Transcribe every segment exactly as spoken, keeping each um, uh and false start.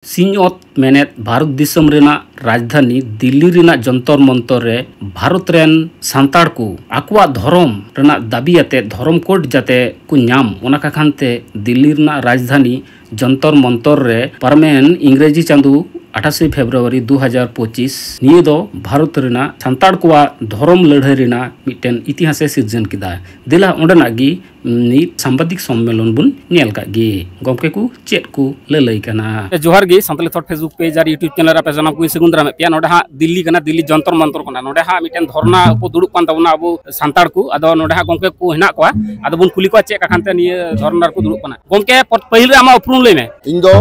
ᱥᱤᱧᱚᱛ ᱢᱮᱱᱮᱫ ᱵᱷᱟᱨᱚᱛ ᱫᱤᱥᱚᱢ ᱨᱮᱱᱟᱜ ᱨᱟᱡᱽᱫᱷᱟᱱᱤ ᱫᱤᱞᱞᱤ ᱨᱮᱱᱟᱜ ᱡᱚᱱᱛᱚᱨ ᱢᱚᱱᱛᱚᱨ ᱨᱮ ᱵᱷᱟᱨᱚᱛ ᱨᱮᱱ ᱥᱟᱱᱛᱟᱲ ᱠᱚ ᱟᱠᱚᱣᱟᱜ ᱫᱷᱚᱨᱚᱢ ᱨᱮᱱᱟᱜ ᱫᱟᱹᱵᱤ ᱟᱛᱮ ᱫᱷᱚᱨᱚᱢ ᱠᱳᱰ ᱡᱟᱛᱮ ᱠᱚ ᱧᱟᱢ, ᱚᱱᱟ ᱠᱟᱠᱷᱟᱱ ᱛᱮ ᱫᱤᱞᱞᱤ ᱨᱮᱱᱟᱜ ᱨᱟᱡᱽᱫᱷᱟᱱᱤ ᱡᱚᱱᱛᱚᱨ ᱢᱚᱱᱛᱚᱨ ᱨᱮ ᱯᱟᱨᱚᱢᱮᱱ ᱤᱝᱨᱮᱡᱤ ᱪᱟᱸᱫᱳ ᱟᱴᱷᱟᱥᱮ ᱯᱷᱮᱵᱽᱨᱩᱣᱟᱨᱤ ᱫᱩ ᱦᱟᱡᱟᱨ ᱯᱚᱸᱪᱤᱥ ᱱᱤᱭᱟᱹ ᱫᱚ ᱵᱷᱟᱨᱚᱛ ᱨᱮᱱᱟᱜ ᱥᱟᱱᱛᱟᱲ ᱠᱚᱣᱟᱜ ᱫᱷᱚᱨᱚᱢ ᱞᱟᱹᱲᱦᱟᱹᱭ ᱨᱮᱱᱟᱜ ᱢᱤᱫᱴᱮᱱ ᱤᱛᱤᱦᱟᱥᱮ ᱥᱤᱨᱡᱚᱱ ᱠᱮᱫᱟ᱾ ᱫᱮᱞᱟ ᱚᱸᱰᱮᱱᱟᱜ ᱜᱮ ᱢᱤᱫ ᱥᱟᱢᱵᱟᱫᱤᱠ ᱥᱚᱢᱢᱮᱞᱚᱱ ᱵᱚᱱ ᱧᱮᱞ ᱠᱟᱜ ᱜᱮ᱾ ᱜᱚᱢᱠᱮ ᱠᱚ ᱪᱮᱫ ᱠᱚ ᱞᱟᱹᱞᱟᱹᱭ ᱠᱟᱱᱟ? ᱡᱚᱦᱟᱨ ᱜᱮ, ᱥᱟᱱᱛᱟᱞᱤ ᱛᱷᱚᱴ Facebook page ᱟᱨ YouTube channel ᱨᱮ ᱟᱯᱮ ᱥᱟᱱᱟᱢ ᱠᱚᱧ ᱥᱟᱹᱜᱩᱱ ᱫᱟᱨᱟᱢᱮᱫ ᱯᱮᱭᱟ᱾ ᱱᱚᱰᱮ ᱦᱟᱸᱜ ᱫᱤᱞᱞᱤ ᱠᱟᱱᱟ, ᱫᱤᱞᱞᱤ ᱡᱚᱱᱛᱚᱨ ᱢᱚᱱᱛᱚᱨ ᱠᱟᱱᱟ᱾ ᱱᱚᱰᱮ ᱦᱟᱸᱜ ᱢᱤᱫᱴᱮᱱ ᱫᱷᱚᱨᱱᱟ ᱠᱚ ᱫᱩᱲᱩᱵ ᱠᱟᱱ ᱛᱟᱵᱚᱱᱟ ᱟᱵᱚ ᱥᱟᱱᱛᱟᱲ ᱠᱚ᱾ ᱟᱫᱚ ᱱᱚᱰᱮ ᱦᱟᱸᱜ ᱜᱚᱢᱠᱮ ᱠᱚ ᱦᱮᱱᱟᱜ ᱠᱚᱣᱟ, ᱟᱫᱚ ᱵᱚᱱ ᱠᱩᱞᱤ ᱠᱚᱣᱟ ᱪᱮᱫ ᱠᱟᱠᱷᱟᱱ ᱛᱮ ᱱᱤᱭᱟᱹ ᱫᱷᱚᱨᱱᱟ ᱨᱮᱠᱚ ᱫᱩᱲᱩᱵ ᱠᱟᱱᱟ᱾ ᱜᱚᱢᱠᱮ, ᱯᱚ-, ᱯᱟᱹᱦᱤᱞ ᱨᱮ ᱟᱢᱟᱜ ᱩᱯᱨᱩᱢ ᱞᱟᱹᱭ ᱢᱮ᱾ ᱤᱧ ᱫᱚ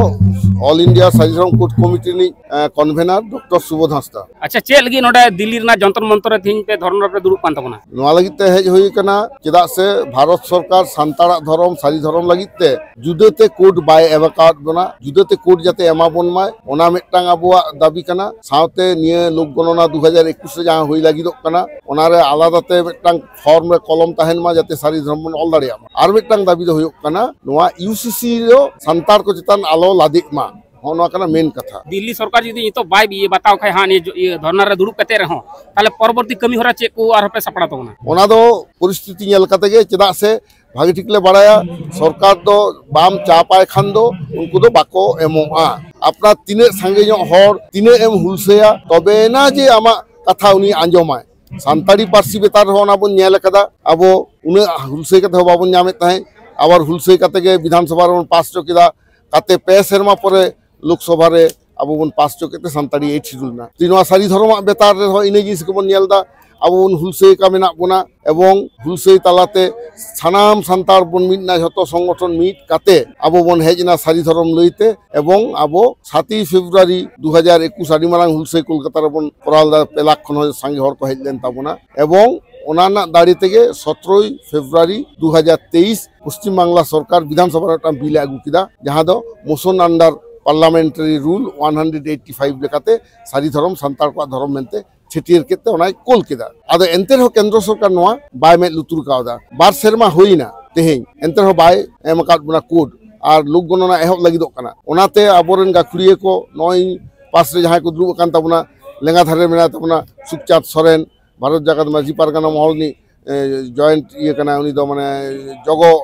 ᱚᱞ ᱤᱱᱰᱤᱭᱟ ᱥᱟᱹᱨᱤ ᱫᱷᱚᱨᱚᱢ ᱠᱳᱰ ᱠᱚᱢᱤᱴᱤ ᱨᱤᱱᱤᱡ, ᱮ, ᱠᱚᱱᱵᱷᱮᱱᱟᱨ ᱰᱚᱠᱴᱚᱨ ᱥᱩᱵᱳᱫᱷ ᱦᱟᱸᱥᱫᱟ᱾ ᱟᱪᱪᱷᱟ, ᱪᱮᱫ ᱞᱟᱹᱜᱤᱫ ᱱᱚᱰᱮ ᱫᱤᱞᱞᱤ ᱨᱮᱱᱟᱜ ᱡᱚᱱᱛᱚᱨ ᱢᱚᱱᱛᱚᱨ ᱨᱮ ᱛᱮᱦᱮᱧ ᱯᱮ ᱫᱷᱚᱨᱱᱟ ᱨᱮᱯᱮ ᱫᱩᱲᱩᱵ ᱠᱟᱱ ᱛᱟᱵᱚᱱᱟ? ᱱᱚᱣᱟ ᱞᱟᱹᱜᱤᱫ ᱛᱮ ᱦᱮᱡ ᱦᱩᱭ ᱟᱠᱟᱱᱟ, ᱪᱮᱫᱟᱜ ᱥᱮ ᱵᱷᱟᱨᱚᱛ ᱥᱚᱨᱠᱟᱨ ᱥᱟᱱᱛᱟᱲᱟᱜ ᱫᱷᱚᱨᱚᱢ, ᱥᱟᱹᱨᱤ ᱫᱷᱚᱨᱚᱢ ᱞᱟᱹᱜᱤᱫ ᱛᱮ ᱡᱩᱫᱟᱹᱛᱮ ᱠᱳᱰ ᱵᱟᱭ ᱮᱢ ᱟᱠᱟᱣᱟᱫ ᱵᱚᱱᱟ, ᱡᱩᱫᱟᱹᱛᱮ ᱠᱳᱰ ᱡᱟᱛᱮ ᱮᱢᱟ ᱵᱚᱱ ᱢᱟᱭ, ᱚᱱᱟ ᱢᱤᱫᱴᱟᱝ ᱟᱵᱚᱣᱟᱜ ᱫᱟᱹᱵᱤ ᱠᱟᱱᱟ᱾ ᱥᱟᱶᱛᱮ ᱱᱤᱭᱟᱹ ᱞᱳᱠ ᱜᱚᱱᱚᱱᱟ ᱫᱩ ᱦᱟᱡᱟᱨ ᱮᱠᱩᱥ ᱨᱮ ᱡᱟᱦᱟᱸ ᱦᱩᱭ ᱞᱟᱹᱜᱤᱫᱚᱜ ᱠᱟᱱᱟ, ᱚᱱᱟᱨᱮ ᱟᱞᱟᱫᱟᱛᱮ ᱢᱤᱫᱴᱟᱝ ᱯᱷᱚᱨᱢ ᱨᱮ ᱠᱚᱞᱚᱢ ᱛᱟᱦᱮᱱ ᱢᱟ, ᱡᱟᱛᱮ ᱥᱟᱹᱨᱤ ᱫᱷᱚᱨᱚᱢ ᱵᱚᱱ ᱚᱞ ᱫᱟᱲᱮᱭᱟᱜ ᱢᱟ᱾ ᱟᱨ ᱢᱤᱫᱴᱟᱝ ᱫᱟᱹᱵᱤ ᱫᱚ ᱦᱩᱭᱩᱜ ᱠᱟᱱᱟ, ᱱᱚᱣᱟ ᱤᱭᱩ ᱥᱤ ᱥᱤ ᱫᱚ ᱥᱟᱱᱛᱟᱲ ᱠᱚ ᱪᱮᱛᱟᱱ ᱟᱞᱚ ᱞᱟᱫᱮᱜ ᱢᱟ, ᱦᱚᱸᱜᱼᱚ ᱱᱚᱣᱟ ᱠᱟᱱᱟ ᱢᱮᱱ ᱠᱟᱛᱷᱟ᱾ ᱫᱤᱞᱞᱤ ᱥᱚᱨᱠᱟᱨ ᱡᱩᱫᱤ ᱱᱤᱛᱚᱜ ᱵᱟᱭ ᱤᱭᱟᱹ ᱵᱟᱛᱟᱣ ᱠᱷᱟᱡ ᱦᱟᱸᱜ ᱱᱤᱭᱟᱹ ᱡᱚ-, ᱤᱭᱟᱹ ᱫᱷᱚᱨᱱᱟ ᱨᱮ ᱫᱩᱲᱩᱵ ᱠᱟᱛᱮ ᱨᱮᱦᱚᱸ, ᱛᱟᱦᱞᱮ ᱯᱚᱨᱚᱵᱚᱨᱛᱤ ᱠᱟᱹᱢᱤ ᱦᱚᱨᱟ ᱪᱮᱫ ᱠᱚ ᱟᱨᱦᱚᱸ ᱯᱮ ᱥᱟᱯᱲᱟᱣ ᱛᱟᱵᱚᱱᱟ? ᱚᱱᱟ ᱫᱚ ᱯᱚᱨᱤᱥᱛᱷᱤᱛᱤ ᱧᱮᱞ ᱠᱟᱛᱮ ᱜᱮ, ᱪᱮᱫᱟᱜ ᱥᱮ ᱵᱷᱟᱜᱮ ᱴᱷᱤᱠ ᱞᱮ ᱵᱟᱲᱟᱭᱟ, ᱥᱚᱨᱠᱟᱨ ᱫᱚ ᱵᱟᱢ ᱪᱟᱯ ᱟᱭ ᱠᱷᱟᱱ ᱫᱚ ᱩᱱᱠᱩ ᱫᱚ ᱵᱟᱠᱚ ᱮᱢᱚᱜᱼᱟ᱾ ᱟᱯᱱᱟᱨ ᱛᱤᱱᱟᱹᱜ ᱥᱟᱸᱜᱮ ᱧᱚᱜ ᱦᱚᱲ, ᱛᱤᱱᱟᱹᱜ ᱮᱢ ᱦᱩᱞᱥᱟᱹᱭᱟ, ᱛᱚᱵᱮᱭᱮᱱᱟ ᱡᱮ ᱟᱢᱟᱜ ᱠᱟᱛᱷᱟ ᱩᱱᱤ ᱟᱸᱡᱚᱢᱟᱭ᱾ ᱥᱟᱱᱛᱟᱲᱤ ᱯᱟᱹᱨᱥᱤ ᱵᱮᱛᱟᱨ ᱨᱮᱦᱚᱸ ᱚᱱᱟ ᱵᱚᱱ ᱧᱮᱞ ᱟᱠᱟᱫᱟ, ᱟᱵᱚ ᱩᱱᱟᱹᱜ ᱦᱩᱞᱥᱟᱹᱭ ᱠᱟᱛᱮ ᱦᱚᱸ ᱵᱟᱵᱚᱱ ᱧᱟᱢᱮᱫ ᱛᱟᱦᱮᱸᱫ, ᱟᱵᱟᱨ ᱦᱩᱞᱥᱟᱹᱭ ᱠᱟᱛᱮ ᱜᱮ ᱵᱤᱫᱷᱟᱱ ᱥᱚᱵᱷᱟ ᱨᱮᱵᱚᱱ ᱯᱟᱥ ᱦᱚᱪᱚ ᱠᱮᱫᱟ, ᱠᱟᱛᱮ ᱯᱮ ᱥᱮᱨᱢᱟ ᱯᱚᱨᱮ ᱞᱳᱠᱥᱚᱵᱷᱟ ᱨᱮ ᱟᱵᱚ ᱵᱚᱱ ᱯᱟᱥ ᱦᱚᱪᱚ ᱠᱮᱫ ᱛᱮ ᱥᱟᱱᱛᱟᱲᱤ ᱮᱭᱤᱴ ᱥᱤᱰᱩᱞ ᱮᱱᱟ᱾ ᱛᱚ, ᱱᱚᱣᱟ ᱥᱟᱹᱨᱤ ᱫᱷᱚᱨᱚᱢᱟᱜ ᱵᱮᱛᱟᱨ ᱨᱮᱦᱚᱸ ᱤᱱᱟᱹ ᱡᱤᱱᱤᱥ ᱜᱮᱵᱚᱱ ᱧᱮᱞ ᱮᱫᱟ, ᱟᱵᱚ ᱵᱚᱱ ᱦᱩᱞᱥᱟᱹᱭ ᱠᱟ ᱢᱮᱱᱟᱜ ᱵᱚᱱᱟ, ᱮᱵᱚᱝ ᱦᱩᱞᱥᱟᱹᱭ ᱛᱟᱞᱟᱛᱮ ᱥᱟᱱᱟᱢ ᱥᱟᱱᱛᱟᱲ ᱵᱚᱱ ᱢᱤᱫ ᱮᱱᱟ, ᱡᱷᱚᱛᱚ ᱥᱚᱝᱜᱚᱴᱷᱚᱱ ᱢᱤᱫ ᱠᱟᱛᱮ ᱟᱵᱚ ᱵᱚᱱ ᱦᱮᱡ ᱮᱱᱟ ᱥᱟᱹᱨᱤ ᱫᱷᱚᱨᱚᱢ ᱞᱟᱹᱭᱛᱮ, ᱮᱵᱚᱝ ᱟᱵᱚ ᱥᱟᱛᱮᱭ ᱯᱷᱮᱵᱽᱨᱩᱣᱟᱨᱤ ᱫᱩ ᱦᱟᱡᱟᱨ ᱮᱠᱩᱥ ᱟᱹᱰᱤ ᱢᱟᱨᱟᱝ ᱦᱩᱞᱥᱟᱹᱭ ᱠᱳᱞᱠᱟᱛᱟ ᱨᱮᱵᱚᱱ ᱠᱚᱨᱟᱣ ᱞᱮᱫᱟ, ᱯᱮ ᱞᱟᱠᱷ ᱠᱷᱚᱱ ᱦᱚᱸ ᱥᱟᱸᱜᱮ ᱦᱚᱲ ᱠᱚ ᱦᱮᱡ ᱞᱮᱱ ᱛᱟᱵᱚᱱᱟ, ᱮᱵᱚᱝ ᱚᱱᱟ ᱨᱮᱱᱟᱜ ᱫᱟᱲᱮ ᱛᱮᱜᱮ ᱥᱚᱛᱨᱚᱭ ᱯᱷᱮᱵᱽᱨᱩᱣᱟᱨᱤ ᱫᱩ ᱦᱟᱡᱟᱨ ᱛᱮᱭᱤᱥ ᱯᱚᱥᱪᱤᱢ ᱵᱟᱝᱞᱟ ᱥᱚᱨᱠᱟᱨ ᱵᱤᱫᱷᱟᱱ ᱥᱚᱵᱷᱟ ᱨᱮ ᱢᱤᱫᱴᱟᱝ ᱵᱤᱞ ᱮ ᱟᱹᱜᱩ ᱠᱮᱫᱟ, ᱡᱟᱦᱟᱸ ᱫᱚ motion under parliamentary rule one hundred eighty five ᱞᱮᱠᱟᱛᱮ ᱥᱟᱹᱨᱤ ᱫᱷᱚᱨᱚᱢ ᱥᱟᱱᱛᱟᱲ ᱠᱚᱣᱟᱜ ᱫᱷᱚᱨᱚᱢ ᱢᱮᱱᱛᱮ ᱪᱷᱟᱹᱴᱭᱟᱹᱨ ᱠᱮᱫ ᱛᱮ ᱚᱱᱟᱭ ᱠᱳᱞ ᱠᱮᱫᱟ᱾ ᱟᱫᱚ ᱮᱱᱛᱮ ᱨᱮᱦᱚᱸ ᱠᱮᱱᱫᱨᱚ ᱥᱚᱨᱠᱟᱨ ᱱᱚᱣᱟ ᱵᱟᱭ ᱢᱮᱫ ᱞᱩᱛᱩᱨ ᱠᱟᱣᱫᱟ᱾ ᱵᱟᱨ ᱥᱮᱨᱢᱟ ᱦᱩᱭᱱᱟ ᱛᱮᱦᱮᱧ, ᱮᱱᱛᱮ ᱨᱮᱦᱚᱸ ᱵᱟᱭ ᱮᱢ ᱟᱠᱟᱫ ᱵᱚᱱᱟ ᱠᱳᱰ᱾ ᱟᱨ ᱞᱳᱠ ᱜᱚᱱᱚᱱᱟ ᱮᱦᱚᱵ ᱞᱟᱹᱜᱤᱫᱚᱜ ᱠᱟᱱᱟ᱾ ᱚᱱᱟᱛᱮ ᱟᱵᱚᱨᱮᱱ ᱜᱟᱹᱠᱷᱩᱲᱤᱭᱟᱹ ᱠᱚ ᱱᱚᱜᱼᱚᱭ ᱯᱟᱥ ᱨᱮ ᱡᱟᱦᱟᱸᱭ ᱠᱚ ᱫᱩᱲᱩᱵ ᱟᱠᱟᱱ ᱛᱟᱵᱚᱱᱟ, ᱞᱮᱸᱜᱟ ᱫᱷᱟᱨᱮ ᱨᱮ ᱢᱮᱱᱟᱭ ᱛᱟᱵᱚᱱᱟ ᱥᱩᱠᱪᱟᱸᱫᱽ ᱥᱚᱨᱮᱱ, ᱵᱷᱟᱨᱚᱛ ᱡᱟᱠᱟᱛ ᱢᱟᱹᱡᱷᱤ ᱯᱟᱨᱜᱟᱱᱟ ᱢᱚᱦᱚᱞ ᱨᱤᱱᱤᱡ ᱡᱚᱭᱮᱱᱴ ᱤᱭᱟᱹ ᱠᱟᱱᱟᱭ, ᱩᱱᱤ ᱫᱚ ᱢᱟᱱᱮ ᱡᱚᱜᱚ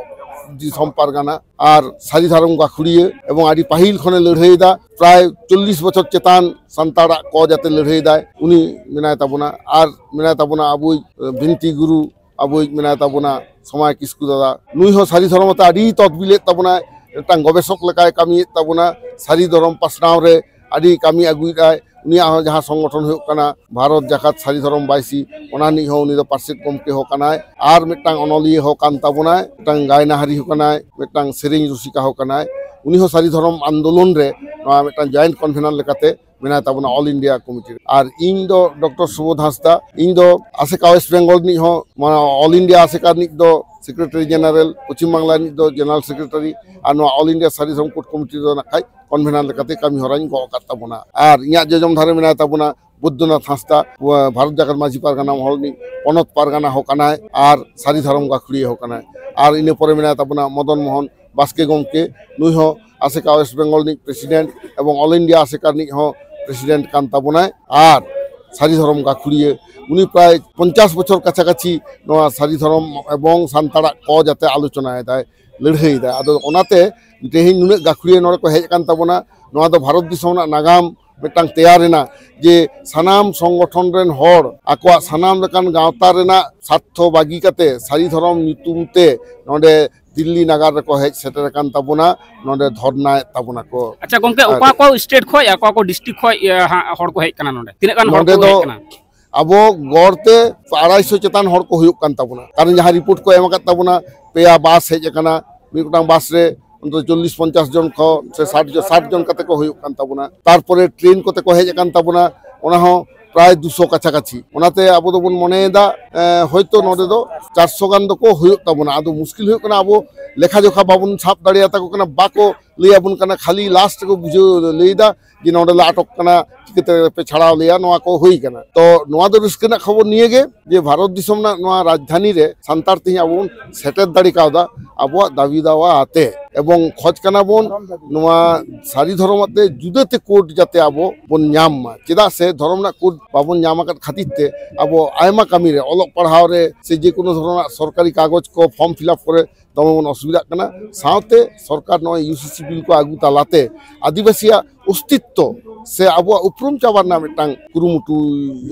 ᱫᱤᱥᱚᱢ ᱯᱟᱨᱜᱟᱱᱟ ᱟᱨ ᱥᱟᱹᱨᱤ ᱫᱷᱚᱨᱚᱢ ᱜᱟᱹᱠᱷᱩᱲᱤᱭᱟᱹ, ᱮᱵᱚᱝ ᱟᱹᱰᱤ ᱯᱟᱹᱦᱤᱞ ᱠᱷᱚᱱᱮ ᱞᱟᱹᱲᱦᱟᱹᱭᱮᱫᱟ᱾ ᱯᱨᱟᱭ ᱪᱚᱞᱞᱤᱥ ᱵᱚᱪᱷᱚᱨ ᱪᱮᱛᱟᱱ ᱥᱟᱱᱛᱟᱲᱟᱜ ᱠᱚ ᱡᱟᱛᱮ ᱞᱟᱹᱲᱦᱟᱹᱭᱮᱫᱟᱭ, ᱩᱱᱤ ᱢᱮᱱᱟᱭ ᱛᱟᱵᱚᱱᱟ᱾ ᱟᱨ ᱢᱮᱱᱟᱭ ᱛᱟᱵᱚᱱᱟ ᱟᱵᱚᱭᱤᱡ ᱵᱤᱱᱛᱤ ᱜᱩᱨᱩ, ᱟᱵᱚᱭᱤᱡ ᱢᱮᱱᱟᱭ ᱛᱟᱵᱚᱱᱟ ᱥᱚᱢᱟᱭ ᱠᱤᱥᱠᱩ ᱫᱟᱫᱟ, ᱱᱩᱭ ᱦᱚᱸ ᱥᱟᱹᱨᱤ ᱫᱷᱚᱨᱚᱢ ᱟᱛᱮ ᱟᱹᱰᱤ ᱛᱚᱛᱵᱤᱞᱮᱫ ᱛᱟᱵᱚᱱᱟᱭ, ᱢᱤᱫᱴᱟᱝ ᱜᱚᱵᱮᱥᱚᱠ ᱞᱮᱠᱟᱭ ᱠᱟᱹᱢᱤᱭᱮᱫ ᱛᱟᱵᱚᱱᱟ, ᱥᱟᱹᱨᱤ ᱫᱷᱚᱨᱚᱢ ᱯᱟᱥᱱᱟᱣ ᱨᱮ ᱟᱹᱰᱤ ᱠᱟᱹᱢᱤ ᱟᱹᱜᱩᱭᱮᱫᱟᱭ᱾ ᱩᱱᱤᱭᱟᱜ ᱦᱚᱸ ᱡᱟᱦᱟᱸ ᱥᱚᱝᱜᱚᱴᱷᱚᱱ ᱦᱩᱭᱩᱜ ᱠᱟᱱᱟ ᱵᱷᱟᱨᱚᱛ ᱡᱟᱠᱟᱛ ᱥᱟᱹᱨᱤ ᱫᱷᱚᱨᱚᱢ ᱵᱟᱭᱥᱤ, ᱚᱱᱟ ᱨᱤᱱᱤᱡ ᱦᱚᱸ ᱩᱱᱤ ᱫᱚ ᱯᱟᱨᱥᱮᱛ ᱜᱚᱢᱠᱮ ᱦᱚᱸ ᱠᱟᱱᱟᱭ, ᱟᱨ ᱢᱤᱫᱴᱟᱝ ᱚᱱᱚᱞᱤᱭᱟᱹ ᱦᱚᱸ ᱠᱟᱱ ᱛᱟᱵᱚᱱᱟᱭ, ᱢᱤᱫᱴᱟᱝ ᱜᱟᱭᱱᱟᱦᱟᱨᱤ ᱦᱚᱸ ᱠᱟᱱᱟᱭ, ᱢᱤᱫᱴᱟᱝ ᱥᱮᱨᱮᱧ ᱨᱩᱥᱤᱠᱟ ᱦᱚᱸ ᱠᱟᱱᱟᱭ᱾ ᱩᱱᱤ ᱦᱚᱸ ᱥᱟᱹᱨᱤ ᱫᱷᱚᱨᱚᱢ ᱟᱱᱫᱳᱞᱚᱱ ᱨᱮ ᱱᱚᱣᱟ ᱢᱤᱫᱴᱟᱝ ᱡᱚᱭᱮᱱᱴ ᱠᱚᱱᱵᱷᱮᱱᱟᱨ ᱞᱮᱠᱟᱛᱮ ᱢᱮᱱᱟᱭ ᱛᱟᱵᱚᱱᱟ ᱚᱞ ᱤᱱᱰᱤᱭᱟ ᱠᱚᱢᱤᱴᱤ ᱨᱮ᱾ ᱟᱨ ᱤᱧ ᱫᱚ ᱰᱚᱠᱴᱚᱨ ᱥᱩᱵᱳᱫᱷ ᱦᱟᱸᱥᱫᱟ, ᱤᱧ ᱫᱚ ᱟᱥᱮᱠᱟ ᱳᱭᱮᱥᱴ ᱵᱮᱝᱜᱚᱞ ᱨᱤᱱᱤᱡ ᱦᱚᱸ, ᱢᱟᱱᱮ, ᱚᱞ ᱤᱱᱰᱤᱭᱟ ᱟᱥᱮᱠᱟ ᱨᱤᱱᱤᱡ ᱫᱚ ᱥᱮᱠᱨᱮᱴᱟᱨᱤ ᱡᱮᱱᱟᱨᱮᱞ, ᱯᱚᱪᱷᱤᱢ ᱵᱟᱝᱞᱟ ᱨᱤᱱᱤᱡ ᱫᱚ ᱡᱮᱱᱟᱨᱮᱞ ᱥᱮᱠᱨᱮᱴᱟᱨᱤ, ᱟᱨ ᱱᱚᱣᱟ ᱚᱞ ᱤᱱᱰᱤᱭᱟ ᱥᱟᱹᱨᱤ ᱫᱷᱚᱨᱚᱢ ᱠᱳᱰ ᱠᱚᱢᱤᱴᱤ ᱫᱚ ᱱᱟᱜ ᱠᱷᱟᱡ ᱠᱚᱱᱵᱷᱮᱱᱟᱨ ᱞᱮᱠᱟᱛᱮ ᱠᱟᱹᱢᱤ ᱦᱚᱨᱟᱧ ᱜᱚᱜ ᱟᱠᱟᱫ ᱛᱟᱵᱚᱱᱟ᱾ ᱟᱨ ᱤᱧᱟᱹᱜ ᱡᱚᱡᱚᱢ ᱫᱷᱟᱨᱮ ᱢᱮᱱᱟᱭ ᱛᱟᱵᱚᱱᱟ ᱵᱳᱭᱫᱚᱱᱟᱛᱷ ᱦᱟᱸᱥᱫᱟ, ᱵᱷᱟᱨᱚᱛ ᱡᱟᱠᱟᱛ ᱢᱟᱹᱡᱷᱤ ᱯᱟᱨᱜᱟᱱᱟ ᱢᱚᱦᱚᱞ ᱨᱤᱱᱤᱡ ᱯᱚᱱᱚᱛ ᱯᱟᱨᱜᱟᱱᱟ ᱦᱚᱸ ᱠᱟᱱᱟᱭ ᱟᱨ ᱥᱟᱹᱨᱤ ᱫᱷᱚᱨᱚᱢ ᱜᱟᱹᱠᱷᱩᱲᱤᱭᱟᱹ ᱦᱚᱸ ᱠᱟᱱᱟᱭ᱾ ᱟᱨ ᱤᱱᱟᱹ ᱯᱚᱨᱮ ᱢᱮᱱᱟᱭ ᱛᱟᱵᱚᱱᱟ ᱢᱚᱫᱚᱱ ᱢᱳᱦᱚᱱ ᱵᱟᱥᱠᱮ ᱜᱚᱢᱠᱮ, ᱱᱩᱭ ᱦᱚᱸ ᱟᱥᱮᱠᱟ ᱳᱭᱮᱥᱴ ᱵᱮᱝᱜᱚᱞ ᱨᱤᱱᱤᱡ ᱯᱨᱮᱥᱤᱰᱮᱱᱴ ᱮᱵᱚᱝ ᱚᱞ ᱤᱱᱰᱤᱭᱟ ᱟᱥᱮᱠᱟ ᱨᱤᱱᱤᱡ ᱦᱚᱸ ᱯᱨᱮᱥᱤᱰᱮᱱᱴ ᱠᱟᱱ ᱛᱟᱵᱚᱱᱟᱭ᱾ ᱟᱨ ᱥᱟᱹᱨᱤ ᱫᱷᱚᱨᱚᱢ ᱜᱟᱹᱠᱷᱩᱲᱤᱭᱟᱹ, ᱩᱱᱤ ᱯᱨᱟᱭ ᱯᱚᱧᱪᱟᱥ ᱵᱚᱪᱷᱚᱨ ᱠᱟᱪᱷᱟ ᱠᱟᱪᱷᱤ ᱱᱚᱣᱟ ᱥᱟᱹᱨᱤ ᱫᱷᱚᱨᱚᱢ ᱮᱵᱚᱝ ᱥᱟᱱᱛᱟᱲᱟᱜ ᱠᱚ ᱡᱟᱛᱮ ᱟᱞᱳᱪᱚᱱᱟᱭᱮᱫᱟᱭ, ᱞᱟᱹᱲᱦᱟᱹᱭᱮᱫᱟᱭ᱾ ᱟᱫᱚ ᱚᱱᱟᱛᱮ ᱛᱮᱦᱮᱧ ᱱᱩᱱᱟᱹᱜ ᱜᱟᱹᱠᱷᱩᱲᱤᱭᱟᱹ ᱱᱚᱰᱮ ᱠᱚ ᱦᱮᱡ ᱟᱠᱟᱱ ᱛᱟᱵᱚᱱᱟ᱾ ᱱᱚᱣᱟ ᱫᱚ ᱵᱷᱟᱨᱚᱛ ᱫᱤᱥᱚᱢ ᱨᱮᱱᱟᱜ ᱱᱟᱜᱟᱢ ᱢᱤᱫᱴᱟᱝ ᱛᱮᱭᱟᱨ ᱮᱱᱟ, ᱡᱮ ᱥᱟᱱᱟᱢ ᱥᱚᱝᱜᱚᱴᱷᱚᱱ ᱨᱮᱱ ᱦᱚᱲ ᱟᱠᱚᱣᱟᱜ ᱥᱟᱱᱟᱢ ᱞᱮᱠᱟᱱ ᱜᱟᱶᱛᱟ ᱨᱮᱱᱟᱜ ᱥᱟᱨᱛᱷᱚ ᱵᱟᱹᱜᱤ ᱠᱟᱛᱮ ᱥᱟᱹᱨᱤ ᱫᱷᱚᱨᱚᱢ ᱧᱩᱛᱩᱢ ᱛᱮ ᱱᱚᱰᱮ ᱫᱤᱞᱞᱤ ᱱᱟᱜᱟᱨ ᱨᱮᱠᱚ ᱦᱮᱡ ᱥᱮᱴᱮᱨ ᱟᱠᱟᱱ ᱛᱟᱵᱚᱱᱟ, ᱱᱚᱰᱮ ᱫᱷᱚᱨᱱᱟᱭᱮᱫ ᱛᱟᱵᱚᱱᱟ ᱠᱚ᱾ ᱟᱪᱪᱷᱟ ᱜᱚᱝᱠᱮ, ᱟᱨ ᱚᱠᱟ ᱚᱠᱟ ᱥᱴᱮᱴ ᱠᱷᱚᱡ, ᱚᱠᱟ ᱚᱠᱟ ᱰᱤᱥᱴᱨᱤᱠᱴ ᱠᱷᱚᱡ, ᱤᱭᱟᱹ, ᱦᱟᱸᱜ ᱦᱚᱲ ᱠᱚ ᱦᱮᱡ ᱠᱟᱱᱟ ᱱᱚᱰᱮ? ᱛᱤᱱᱟᱹᱜ ᱜᱟᱱ ᱦᱚᱲ ᱱᱚᱰᱮ ᱠᱚ ᱫᱚ ᱦᱮᱡ ᱠᱟᱱᱟ? ᱟᱵᱚ ᱜᱚᱲ ᱛᱮ ᱟᱲᱟᱭᱥᱚ ᱪᱮᱛᱟᱱ ᱦᱚᱲ ᱠᱚ ᱦᱩᱭᱩᱜ ᱠᱟᱱ ᱛᱟᱵᱚᱱᱟ, ᱠᱟᱨᱚᱱ ᱡᱟᱦᱟᱸ ᱨᱤᱯᱳᱨᱴ ᱠᱚ ᱮᱢ ᱟᱠᱟᱫ ᱛᱟᱵᱚᱱᱟ, ᱯᱮᱭᱟ ᱵᱟᱥ ᱦᱮᱡ ᱟᱠᱟᱱᱟ, ᱢᱤᱫ ᱜᱚᱴᱟᱝ ᱵᱟᱥ ᱨᱮ ᱚᱱᱛᱚ ᱪᱚᱞᱞᱤᱥ ᱯᱚᱧᱪᱟᱥ ᱡᱚᱱ ᱠᱚ ᱥᱮ ᱥᱟᱴ ᱡᱚᱱ, ᱥᱟᱴ ᱡᱚᱱ ᱠᱟᱛᱮ ᱠᱚ ᱦᱩᱭᱩᱜ ᱠᱟᱱ ᱛᱟᱵᱚᱱᱟ᱾ ᱛᱟᱨᱯᱚᱨᱮ ᱴᱨᱮᱱ ᱠᱚᱛᱮ ᱠᱚ ᱦᱮᱡ ᱟᱠᱟᱱ ᱛᱟᱵᱚᱱᱟ, ᱚᱱᱟ ᱦᱚᱸ ᱯᱨᱟᱭ ᱫᱩᱥᱚ ᱠᱟᱪᱷᱟ ᱠᱟᱪᱷᱤ᱾ ᱚᱱᱟᱛᱮ ᱟᱵᱚ ᱫᱚᱵᱚᱱ ᱢᱚᱱᱮᱭᱮᱫᱟ, ᱮ, ᱦᱚᱭᱛᱚ ᱱᱚᱰᱮ ᱫᱚ ᱪᱟᱨᱥᱚ ᱜᱟᱱ ᱫᱚᱠᱚ ᱦᱩᱭᱩᱜ ᱛᱟᱵᱚᱱᱟ᱾ ᱟᱫᱚ ᱢᱩᱥᱠᱤᱞ ᱦᱩᱭᱩᱜ ᱠᱟᱱᱟ, ᱟᱵᱚ ᱞᱮᱠᱷᱟ ᱡᱚᱠᱷᱟ ᱵᱟᱵᱚᱱ ᱥᱟᱵ ᱫᱟᱲᱮᱭᱟᱛᱟ ᱠᱚ ᱠᱟᱱᱟ, ᱵᱟᱠᱚ ᱞᱟᱹᱭ ᱟᱵᱚᱱ ᱠᱟᱱᱟ, ᱠᱷᱟᱹᱞᱤ ᱞᱟᱥᱴ ᱨᱮᱠᱚ ᱵᱩᱡᱷᱟᱹᱣ ᱞᱟᱹᱭ ᱮᱫᱟ ᱡᱮ ᱱᱚᱰᱮ ᱞᱮ ᱟᱴᱚᱠ ᱠᱟᱱᱟ, ᱪᱤᱠᱟᱹᱛᱮ ᱯᱮ ᱪᱷᱟᱲᱟᱣ ᱞᱮᱭᱟ, ᱱᱚᱣᱟ ᱠᱚ ᱦᱩᱭ ᱠᱟᱱᱟ᱾ ᱛᱚ ᱱᱚᱣᱟ ᱫᱚ ᱨᱟᱹᱥᱠᱟᱹ ᱨᱮᱱᱟᱜ ᱠᱷᱚᱵᱚᱨ ᱱᱤᱭᱟᱹ ᱜᱮ ᱡᱮ ᱵᱷᱟᱨᱚᱛ ᱫᱤᱥᱚᱢ ᱨᱮᱱᱟᱜ ᱱᱚᱣᱟ ᱨᱟᱡᱽᱫᱷᱟᱱᱤ ᱨᱮ ᱥᱟᱱᱛᱟᱲ ᱛᱮᱦᱮᱧ ᱟᱵᱚ ᱵᱚᱱ ᱥᱮᱴᱮᱨ ᱫᱟᱲᱮ ᱠᱟᱣᱫᱟ ᱟᱵᱚᱣᱟᱜ ᱫᱟᱹᱵᱤ ᱫᱟᱣᱟ ᱟᱛᱮ, ᱮᱵᱚᱝ ᱠᱷᱚᱡᱽ ᱠᱟᱱᱟ ᱵᱚᱱ ᱱᱚᱣᱟ ᱥᱟᱹᱨᱤ ᱫᱷᱚᱨᱚᱢ ᱟᱛᱮ ᱡᱩᱫᱟᱹᱛᱮ ᱠᱳᱰ ᱡᱟᱛᱮ ᱟᱵᱚ ᱵᱚᱱ ᱧᱟᱢ ᱢᱟ᱾ ᱪᱮᱫᱟᱜ ᱥᱮ ᱫᱷᱚᱨᱚᱢ ᱨᱮᱱᱟᱜ ᱠᱳᱰ ᱵᱟᱵᱚᱱ ᱧᱟᱢ ᱟᱠᱟᱫ ᱠᱷᱟᱹᱛᱤᱨ ᱛᱮ ᱟᱵᱚ ᱟᱭᱢᱟ ᱠᱟᱹᱢᱤ ᱨᱮ, ᱚᱞᱚᱜ ᱯᱟᱲᱦᱟᱣ ᱨᱮ ᱥᱮ ᱡᱮᱠᱳᱱᱳ ᱫᱷᱚᱨᱚᱱᱟᱜ ᱥᱚᱨᱠᱟᱨᱤ ᱠᱟᱜᱚᱡᱽ ᱠᱚ, ᱯᱷᱚᱨᱢ ᱯᱷᱤᱞᱟᱯ ᱠᱚᱨᱮ ᱫᱚᱢᱮ ᱵᱚᱱ ᱚᱥᱩᱵᱤᱫᱷᱟᱜ ᱠᱟᱱᱟ᱾ ᱥᱟᱶᱛᱮ ᱥᱚᱨᱠᱟᱨ ᱱᱚᱜᱼᱚᱭ ᱤᱭᱩ ᱥᱤ ᱥᱤ ᱵᱤᱞ ᱠᱚ ᱟᱹᱜᱩ ᱛᱟᱞᱟᱛᱮ ᱟᱹᱫᱤᱵᱟᱹᱥᱤᱭᱟᱜ ᱚᱥᱛᱤᱛᱛᱚ ᱥᱮ ᱟᱵᱚᱣᱟᱜ ᱩᱯᱨᱩᱢ ᱪᱟᱵᱟ ᱨᱮᱱᱟᱜ ᱢᱤᱫᱴᱟᱝ ᱠᱩᱨᱩᱢᱩᱴᱩᱭ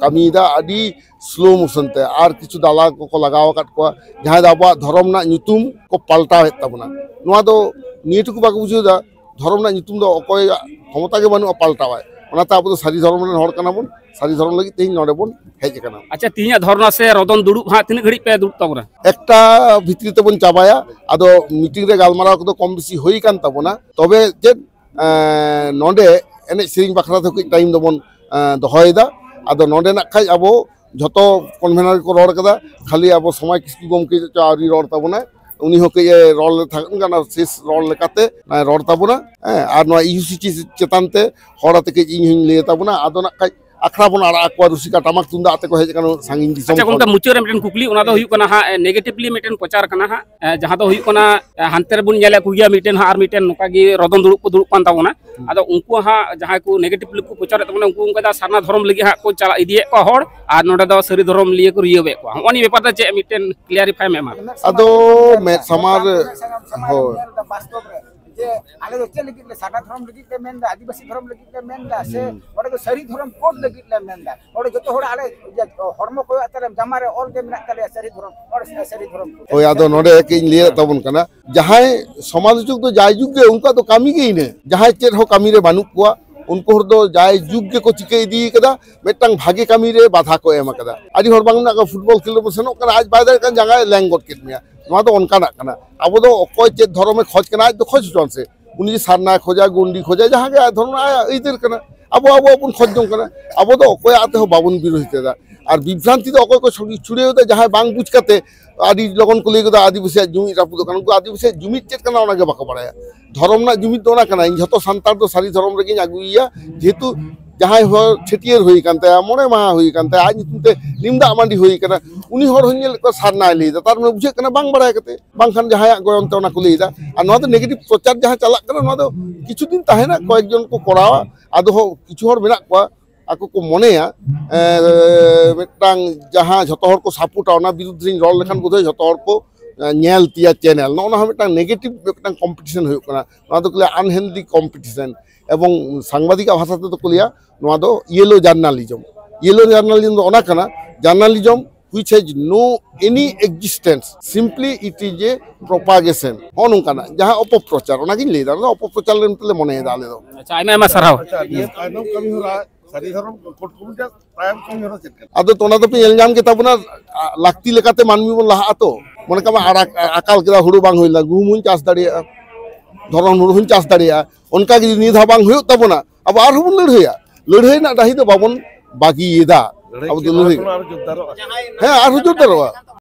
ᱠᱟᱹᱢᱤᱭᱮᱫᱟ ᱟᱹᱰᱤ ᱥᱞᱳ ᱢᱳᱥᱚᱱ ᱛᱮ᱾ ᱟᱨ ᱠᱤᱪᱷᱩ ᱫᱟᱞᱟᱞ ᱠᱚᱠᱚ ᱞᱟᱜᱟᱣ ᱟᱠᱟᱫ ᱠᱚᱣᱟ, ᱡᱟᱦᱟᱸᱭ ᱫᱚ ᱟᱵᱚᱣᱟᱜ ᱫᱷᱚᱨᱚᱢ ᱨᱮᱱᱟᱜ ᱧᱩᱛᱩᱢ ᱠᱚ ᱯᱟᱞᱴᱟᱣᱮᱫ ᱛᱟᱵᱚᱱᱟ᱾ ᱱᱚᱣᱟ ᱫᱚ ᱱᱤᱭᱟᱹ ᱴᱩᱠᱩ ᱵᱟᱠᱚ ᱵᱩᱡᱷᱟᱹᱣ ᱮᱫᱟ, ᱫᱷᱚᱨᱚᱢ ᱨᱮᱱᱟᱜ ᱧᱩᱛᱩᱢ ᱫᱚ ᱚᱠᱚᱭᱟᱜ ᱠᱷᱚᱢᱚᱛᱟ ᱜᱮ ᱵᱟᱹᱱᱩᱜᱼᱟ ᱯᱟᱞᱴᱟᱣᱟᱭ᱾ ᱚᱱᱟᱛᱮ ᱟᱵᱚ ᱫᱚ ᱥᱟᱹᱨᱤ ᱫᱷᱚᱨᱚᱢ ᱨᱮᱱ ᱦᱚᱲ ᱠᱟᱱᱟ ᱵᱚᱱ, ᱥᱟᱹᱨᱤ ᱫᱷᱚᱨᱚᱢ ᱞᱟᱹᱜᱤᱫ ᱛᱮᱦᱮᱧ ᱱᱚᱰᱮ ᱵᱚᱱ ᱦᱮᱡ ᱟᱠᱟᱱᱟ᱾ ᱟᱪᱪᱷᱟ, ᱛᱮᱦᱮᱧᱟᱜ ᱫᱷᱚᱨᱱᱟ ᱥᱮ ᱨᱚᱫᱚᱱ ᱫᱩᱲᱩᱵ ᱦᱟᱸᱜ ᱛᱤᱱᱟᱹᱜ ᱜᱷᱟᱹᱲᱤᱡ ᱯᱮ ᱫᱩᱲᱩᱵ ᱛᱟᱵᱚᱱᱟ? ᱮᱠᱴᱟ ᱵᱷᱤᱛᱨᱤ ᱛᱮᱵᱚᱱ ᱪᱟᱵᱟᱭᱟ᱾ ᱟᱫᱚ ᱢᱤᱴᱤᱝ ᱨᱮ ᱜᱟᱞᱢᱟᱨᱟᱣ ᱠᱚᱫᱚ ᱠᱚᱢ ᱵᱮᱥᱤ ᱦᱩᱭ ᱟᱠᱟᱱ ᱛᱟᱵᱚᱱᱟ, ᱛᱚᱵᱮ ᱪᱮᱫ, ᱮᱸ, ᱱᱚᱰᱮ ᱮᱱᱮᱡ ᱥᱮᱨᱮᱧ ᱵᱟᱠᱷᱨᱟ ᱛᱮ ᱠᱟᱹᱡ ᱴᱟᱭᱤᱢ ᱫᱚᱵᱚᱱ, ᱮᱸ, ᱫᱚᱦᱚᱭᱮᱫᱟ᱾ ᱟᱫᱚ ᱱᱚᱰᱮ ᱱᱟᱜ ᱠᱷᱟᱡ ᱟᱵᱚ ᱡᱷᱚᱛᱚ ᱠᱚᱱᱵᱷᱮᱱᱟᱨ ᱜᱮᱠᱚ ᱨᱚᱲ ᱠᱟᱫᱟ, ᱠᱷᱟᱹᱞᱤ ᱟᱵᱚ ᱥᱚᱢᱟᱡᱽ ᱠᱤᱥᱠᱩ ᱜᱚᱢᱠᱮ ᱪᱚ ᱟᱹᱣᱨᱤ ᱨᱚᱲ ᱛᱟᱵᱚᱱᱟᱭ, ᱩᱱᱤ ᱦᱚᱸ ᱠᱟᱹᱡ ᱮ ᱨᱚᱲ ᱞᱮᱠᱷᱟᱱ ᱜᱟᱱ ᱥᱮᱥ ᱨᱚᱲ ᱞᱮᱠᱟᱛᱮ, ᱮᱸ, ᱨᱚᱲ ᱛᱟᱵᱚᱱᱟ᱾ ᱦᱮᱸ, ᱟᱨ ᱱᱚᱣᱟ ᱤᱭᱩ ᱥᱤ ᱪᱮᱛᱟᱱ ᱛᱮ ᱦᱚᱲ ᱟᱛᱮ ᱠᱟᱹᱡ ᱤᱧ ᱦᱚᱧ ᱞᱟᱹᱭ ᱛᱟᱵᱚᱱᱟ᱾ ᱟᱫᱚ ᱱᱟᱜ ᱠᱷᱟᱡ ᱟᱠᱷᱲᱟ ᱵᱚᱱ ᱟᱲᱟᱜ ᱟᱠᱚᱣᱟ, ᱨᱩᱥᱤᱠᱟ ᱴᱟᱢᱟᱠ ᱛᱩᱢᱫᱟᱜ ᱟᱛᱮ ᱠᱚ ᱦᱮᱡ ᱟᱠᱟᱱᱟ ᱩᱱᱟᱹᱜ ᱥᱟᱺᱜᱤᱧ ᱫᱤᱥᱚᱢ ᱟᱪᱪᱷᱟ, ᱠᱷᱚᱱ᱾ ᱜᱚᱢᱠᱮ, ᱢᱩᱪᱟᱹᱫ ᱨᱮ ᱢᱤᱫᱴᱮᱱ ᱠᱩᱠᱞᱤ, ᱚᱱᱟ ᱫᱚ ᱦᱩᱭᱩᱜ ᱠᱟᱱᱟ ᱦᱟᱸᱜ, ᱱᱮᱜᱮᱴᱤᱵᱷᱞᱤ ᱢᱤᱫᱴᱮᱱ ᱯᱨᱚᱪᱟᱨ ᱠᱟᱱᱟ ᱦᱟᱸᱜ, ᱮ, ᱡᱟᱦᱟᱸ ᱫᱚ ᱦᱩᱭᱩᱜ ᱠᱟᱱᱟ, ᱮ, ᱦᱟᱱᱛᱮ ᱨᱮᱵᱚᱱ ᱧᱮᱞᱮᱫ ᱠᱚᱜᱮᱭᱟ ᱢᱤᱫᱴᱮᱱ ᱦᱟᱸᱜ ᱟᱨ ᱢᱤᱫᱴᱮᱱ ᱱᱚᱝᱠᱟ ᱜᱮ ᱨᱚᱫᱚᱱ ᱫᱩᱲᱩᱵ ᱠᱚ ᱫᱩᱲᱩᱵ ᱠᱟᱱ ᱛᱟᱵᱚᱱᱟ᱾ ᱟᱫᱚ ᱩᱱᱠᱩ ᱦᱟᱸᱜ ᱡᱟᱦᱟᱸᱭ ᱠᱚ ᱱᱮᱜᱮᱴᱤᱵᱷᱞᱤ ᱠᱚ ᱯᱨᱚᱪᱟᱨᱮᱫ ᱛᱟᱵᱚᱱᱟ, ᱩᱱᱠᱩ ᱚᱱᱠᱟ ᱫᱚ ᱥᱟᱨᱱᱟ ᱫᱷᱚᱨᱚᱢ ᱞᱟᱹᱜᱤᱫ ᱦᱟᱸᱜ ᱠᱚ ᱪᱟᱞᱟᱜ ᱤᱫᱤᱭᱮᱫ ᱠᱚᱣᱟ ᱦᱚᱲ, ᱟᱨ ᱱᱚᱰᱮ ᱫᱚ ᱥᱟᱹᱨᱤ ᱫᱷᱚᱨᱚᱢ ᱞᱤᱭᱟᱹ ᱠᱚ ᱨᱤᱭᱟᱹᱣᱮᱫ ᱠᱚᱣᱟ᱾ ᱦᱚᱸᱜᱼᱚ ᱱᱤᱭᱟᱹ ᱵᱮᱯᱟᱨ ᱛᱮ ᱪᱮᱫ ᱢᱤᱫᱴᱮᱱ ᱠᱞᱤᱭᱟᱨᱤᱯᱷᱟᱭ ᱮᱢ ᱮᱢᱟ? ᱟᱫᱚ ᱢᱮᱫ ᱥᱟᱢᱟᱝ ᱨᱮ, ᱦᱳᱭ᱾ ᱡᱮ ᱟᱞᱮ ᱫᱚ ᱪᱮᱫ ᱞᱟᱹᱜᱤᱫ ᱞᱮ, ᱥᱟᱨᱱᱟ ᱫᱷᱚᱨᱚᱢ ᱞᱟᱹᱜᱤᱫ ᱞᱮ ᱢᱮᱱᱫᱟ, ᱟᱹᱫᱤᱵᱟᱹᱥᱤ ᱫᱷᱚᱨᱚᱢ ᱞᱟᱹᱜᱤᱫ ᱞᱮ ᱢᱮᱱᱫᱟ, ᱥᱮ ᱦᱩᱸ᱾ ᱚᱸᱰᱮ ᱫᱚ ᱥᱟᱹᱨᱤ ᱫᱷᱚᱨᱚᱢ ᱠᱳᱰ ᱞᱟᱹᱜᱤᱫ ᱞᱮ ᱢᱮᱱᱫᱟ? ᱚᱸᱰᱮ ᱡᱚᱛᱚ ᱦᱚᱲ ᱟᱞᱮ ᱤᱭᱟᱹ ᱦᱚᱲᱢᱚ ᱠᱚᱭᱚᱜ ᱛᱟᱞᱮ ᱡᱟᱢᱟ ᱨᱮ ᱚᱞ ᱜᱮ ᱢᱮᱱᱟᱜ ᱛᱟᱞᱮᱭᱟ ᱥᱟᱹᱨᱤ ᱫᱷᱚᱨᱚᱢ, ᱚᱸᱰᱮ ᱥᱟᱹᱨᱤ ᱫᱷᱚᱨᱚᱢ ᱠᱳᱰ᱾ ᱦᱳᱭ, ᱟᱫᱚ ᱱᱚᱰᱮ ᱠᱟᱹᱡ ᱤᱧ ᱞᱟᱹᱭᱮᱫ ᱛᱟᱵᱚᱱ ᱠᱟᱱᱟ, ᱡᱟᱦᱟᱸᱭ ᱥᱚᱢᱟᱞᱳᱪᱚᱠ ᱫᱚ ᱡᱟᱭᱡᱩᱜᱽ ᱜᱮ, ᱩᱱᱠᱩᱣᱟᱜ ᱫᱚ ᱠᱟᱹᱢᱤ ᱜᱮ ᱤᱱᱟᱹ, ᱡᱟᱦᱟᱸᱭ ᱪᱮᱫ ᱦᱚᱸ ᱠᱟᱹᱢᱤ ᱨᱮ ᱵᱟᱹᱱᱩᱜ ᱠᱚᱣᱟ, ᱩᱱᱠᱩ ᱦᱚᱲ ᱫᱚ ᱡᱟᱭᱡᱩᱜᱽ ᱜᱮᱠᱚ ᱪᱤᱠᱟᱹ ᱤᱫᱤ ᱠᱟᱫᱟ, ᱢᱤᱫᱴᱟᱝ ᱵᱷᱟᱜᱮ ᱠᱟᱹᱢᱤ ᱨᱮ ᱵᱟᱫᱷᱟ ᱠᱚ ᱮᱢ ᱠᱟᱫᱟ᱾ ᱟᱹᱰᱤ ᱦᱚᱲ ᱵᱟᱝ ᱢᱮᱱᱟᱜ ᱠᱚᱣᱟ, ᱯᱷᱩᱴᱵᱚᱞ ᱠᱷᱮᱞ ᱨᱮᱵᱚᱱ ᱥᱮᱱᱚᱜ ᱠᱟᱱᱟ, ᱟᱡ ᱵᱟᱭ ᱫᱟᱲᱮᱭᱟᱜ ᱠᱟᱱ, ᱡᱟᱸᱜᱟᱭ ᱞᱮᱝ ᱜᱚᱫ ᱠᱮᱫ ᱢᱮᱭᱟ᱾ ᱱᱚᱣᱟ ᱫᱚ ᱚᱱᱠᱟᱱᱟᱜ ᱠᱟᱱᱟ᱾ ᱟᱵᱚ ᱫᱚ ᱚᱠᱚᱭ ᱪᱮᱫ ᱫᱷᱚᱨᱚᱢᱮ ᱠᱷᱚᱡᱽ ᱠᱟᱱᱟ, ᱟᱡ ᱫᱚ ᱠᱷᱚᱡᱽ ᱦᱚᱪᱚᱣᱟᱱ ᱥᱮ, ᱩᱱᱤ ᱡᱩᱫᱤ ᱥᱟᱨᱱᱟᱭ ᱠᱷᱚᱡᱟ, ᱜᱚᱱᱰᱤ ᱠᱷᱚᱡᱟ, ᱡᱟᱦᱟᱸ ᱜᱮ ᱟᱭᱟᱜ ᱫᱷᱚᱨᱚᱢ ᱨᱮᱱᱟᱜ ᱟᱭᱟᱜ ᱟᱹᱭᱫᱟᱹᱨ ᱠᱟᱱᱟ, ᱟᱵᱚ ᱟᱵᱚᱣᱟᱜ ᱵᱚᱱ ᱠᱷᱚᱡᱽ ᱡᱚᱝ ᱠᱟᱱᱟ᱾ ᱟᱵᱚ ᱫᱚ ᱚᱠᱚᱭᱟᱜ ᱛᱮᱦᱚᱸ ᱵᱟᱵᱚᱱ ᱵᱤᱨᱳᱫᱷ ᱮᱫᱟ᱾ ᱟᱨ ᱵᱤᱵᱷᱨᱟᱱᱛᱤ ᱫᱚ ᱚᱠᱚᱭ ᱠᱚ ᱪᱷᱩᱲᱤ-, ᱪᱷᱩᱲᱭᱟᱹᱣ ᱮᱫᱟ, ᱡᱟᱦᱟᱸᱭ ᱵᱟᱝ ᱵᱩᱡᱽ ᱠᱟᱛᱮ ᱟᱹᱰᱤ ᱞᱚᱜᱚᱱ ᱠᱚ ᱞᱟᱹᱭ ᱜᱚᱫᱟ ᱟᱹᱫᱤᱵᱟᱹᱥᱤᱭᱟᱜ ᱡᱩᱢᱤᱫ ᱨᱟᱹᱯᱩᱫᱚᱜ ᱠᱟᱱᱟ᱾ ᱩᱱᱠᱩ ᱟᱹᱫᱤᱵᱟᱹᱥᱤᱭᱟᱜ ᱡᱩᱢᱤᱫ ᱪᱮᱫ ᱠᱟᱱᱟ ᱚᱱᱟᱜᱮ ᱵᱟᱠᱚ ᱵᱟᱲᱟᱭᱟ᱾ ᱫᱷᱚᱨᱚᱢ ᱨᱮᱱᱟᱜ ᱡᱩᱢᱤᱫ ᱫᱚ ᱚᱱᱟ ᱠᱟᱱᱟ, ᱤᱧ ᱡᱷᱚᱛᱚ ᱥᱟᱱᱛᱟᱲ ᱫᱚ ᱥᱟᱹᱨᱤ ᱫᱷᱚᱨᱚᱢ ᱨᱮᱜᱮᱧ ᱟᱹᱜᱩᱭᱮᱭᱟ, ᱡᱮᱦᱮᱛᱩ ᱡᱟᱦᱟᱸᱭ ᱦᱚᱲ ᱪᱷᱟᱹᱴᱭᱟᱹᱨ ᱦᱩᱭ ᱟᱠᱟᱱ ᱛᱟᱭᱟ, ᱢᱚᱬᱮ ᱢᱟᱦᱟ ᱦᱩᱭ ᱟᱠᱟᱱ ᱛᱟᱭᱟ, ᱟᱡ ᱧᱩᱛᱩᱢ ᱛᱮ ᱱᱤᱢ ᱫᱟᱜ ᱢᱟᱹᱰᱤ ᱦᱩᱭ ᱟᱠᱟᱱᱟ, ᱩᱱᱤ ᱦᱚᱲ ᱦᱚᱸᱧ ᱧᱮᱞᱮᱫ ᱠᱚᱣᱟ ᱥᱟᱨᱱᱟᱭ ᱞᱟᱹᱭ ᱮᱫᱟ, ᱛᱟᱨ ᱢᱟᱱᱮ ᱵᱩᱡᱷᱟᱹᱜ ᱠᱟᱱᱟ ᱵᱟᱝ ᱵᱟᱲᱟᱭ ᱠᱟᱛᱮ, ᱵᱟᱝᱠᱷᱟᱱ ᱡᱟᱦᱟᱸᱭᱟᱜ ᱜᱚᱭᱚᱱ ᱛᱮ ᱚᱱᱟ ᱠᱚ ᱞᱟᱹᱭ ᱮᱫᱟ᱾ ᱟᱨ ᱱᱚᱣᱟ ᱫᱚ negative ᱯᱨᱚᱪᱟᱨ ᱡᱟᱦᱟᱸ ᱪᱟᱞᱟᱜ ᱠᱟᱱᱟ, ᱱᱚᱣᱟ ᱫᱚ ᱠᱤᱪᱷᱩ ᱫᱤᱱ ᱛᱟᱦᱮᱱᱟ, ᱠᱚᱭᱮᱠ ᱡᱚᱱ ᱠᱚ ᱠᱚᱨᱟᱣᱟ, ᱟᱫᱚ ᱦᱚᱸ ᱠᱤᱪᱷᱩ ᱦᱚᱲ ᱢᱮᱱᱟᱜ ᱠᱚᱣᱟ ᱟᱠᱚ ᱠᱚ ᱢᱚᱱᱮᱭᱟ, ᱮ, ᱢᱤᱫᱴᱟᱝ ᱡᱟᱦᱟᱸ ᱡᱷᱚᱛᱚ ᱦᱚᱲ ᱠᱚ ᱥᱟᱯᱳᱨᱴᱟ, ᱚᱱᱟ ᱵᱤᱨᱩᱫᱽ ᱨᱤᱧ ᱨᱚᱲ ᱞᱮᱠᱷᱟᱱ ᱵᱳᱫᱷᱚᱭ ᱡᱷᱚᱛᱚ ᱦᱚᱲ ᱠᱚ, ᱮ, ᱧᱮᱞ ᱛᱤᱭᱟ ᱪᱮᱱᱮᱞ᱾ ᱱᱚᱜᱼᱚ ᱱᱚᱣᱟ ᱦᱚᱸ ᱢᱤᱫᱴᱟᱝ negative ᱢᱤᱫᱴᱟᱝ ᱠᱚᱢᱯᱤᱴᱤᱥᱚᱱ ᱦᱩᱭᱩᱜ ᱠᱟᱱᱟ᱾ ᱱᱚᱣᱟ ᱫᱚᱠᱚ ᱞᱟᱹᱭᱟ unhealthy competition, ᱮᱵᱚᱝ ᱥᱟᱝᱵᱟᱫᱤᱠᱟᱜ ᱵᱷᱟᱥᱟ ᱛᱮᱫᱚ ᱠᱚ ᱞᱟᱹᱭᱟ ᱱᱚᱣᱟ ᱫᱚ yellow journalism᱾ Yellow journalism ᱫᱚ ᱚᱱᱟ ᱠᱟᱱᱟ, journalism which has no any existence, simply it is a propagation, ᱱᱚᱜᱼᱚ ᱱᱚᱝᱠᱟᱱᱟᱜ ᱡᱟᱦᱟᱸ ᱚᱯᱚᱯᱨᱚᱪᱟᱨ, ᱚᱱᱟᱜᱤᱧ ᱞᱟᱹᱭᱫᱟ, ᱚᱱᱟ ᱫᱚ ᱚᱯᱚᱯᱨᱚᱪᱟᱨ ᱞᱮ ᱢᱮᱱᱛᱮ ᱞᱮ ᱢᱚᱱᱮᱭᱮᱫᱟ ᱟᱞᱮ ᱫᱚ᱾ ᱟᱪᱪᱷᱟ, ᱟᱭᱢᱟ ᱟᱭᱢᱟ ᱥᱟᱨᱦᱟᱣ᱾ ᱟᱪᱪᱷᱟ, ᱱᱤᱭᱟᱹ ᱛᱟᱭᱱᱚᱢ ᱠᱟᱹᱢᱤ ᱦᱚᱨᱟ ᱥᱟᱹᱨᱤ ᱫᱷᱚᱨᱚᱢ ᱠᱳᱰ ᱠᱚᱢᱤᱴᱤ ᱛᱟᱭᱚᱢ ᱠᱟᱹᱢᱤ ᱦᱚᱨᱟ ᱪᱮᱫ ᱠᱟᱱᱟ? ᱟᱫᱚ ᱚᱱᱟ ᱫᱚᱯᱮ ᱧᱮᱞ ᱧᱟᱢ ᱜᱮ ᱛᱟᱵᱚᱱᱟ, ᱟ, ᱞᱟᱹᱠᱛᱤ ᱞᱮᱠᱟᱛᱮ ᱢᱟᱹᱱᱢᱤ ᱵᱚᱱ ᱞᱟᱦᱟᱜ ᱟᱛᱚ᱾ ᱢᱚᱱᱮ ᱠᱟᱜ ᱢᱮ, ᱟᱲᱟᱜ, ᱟ-, ᱟᱠᱟᱞ ᱠᱮᱫᱟ, ᱦᱩᱲᱩ ᱵᱟᱝ ᱦᱩᱭ ᱞᱮᱱᱟ, ᱜᱩᱦᱩᱢ ᱦᱚᱸᱧ ᱪᱟᱥ ᱫᱟᱲᱮᱭᱟᱜᱼᱟ, ᱫᱷᱚᱨᱚᱱ ᱦᱩᱲᱩ ᱦᱚᱸᱧ ᱪᱟᱥ ᱫᱟᱲᱮᱭᱟᱜᱼᱟ᱾ ᱚᱱᱠᱟ ᱜᱮ ᱡᱩᱫᱤ ᱱᱤᱭᱟᱹ ᱫᱷᱟᱣ ᱵᱟᱝ ᱦᱩᱭᱩᱜ ᱛᱟᱵᱚᱱᱟ, ᱟᱵᱚ ᱟᱨᱦᱚᱸ ᱵᱚᱱ ᱞᱟᱹᱲᱦᱟᱹᱭᱟ᱾ ᱞᱟᱹᱲᱦᱟᱹᱭ ᱨᱮᱱᱟᱜ ᱰᱟᱹᱦᱤ ᱫᱚ ᱵᱟᱵᱚᱱ ᱵᱟᱹᱜᱤᱭᱮᱫᱟ᱾ ᱞᱟᱹᱲᱦᱟᱹᱭ ᱟᱵᱚ ᱫᱚ ᱪᱮᱫ ᱞᱟᱹᱲᱦᱟᱹᱭ ᱱᱚᱣᱟ ᱠᱷᱚᱱ ᱟᱨᱚ ᱡᱳᱨᱫᱟᱨᱚᱜᱼᱟ? ᱦᱮᱸ, ᱟᱨᱦᱚᱸ ᱡᱳᱨᱫᱟᱨᱚᱜᱼᱟ᱾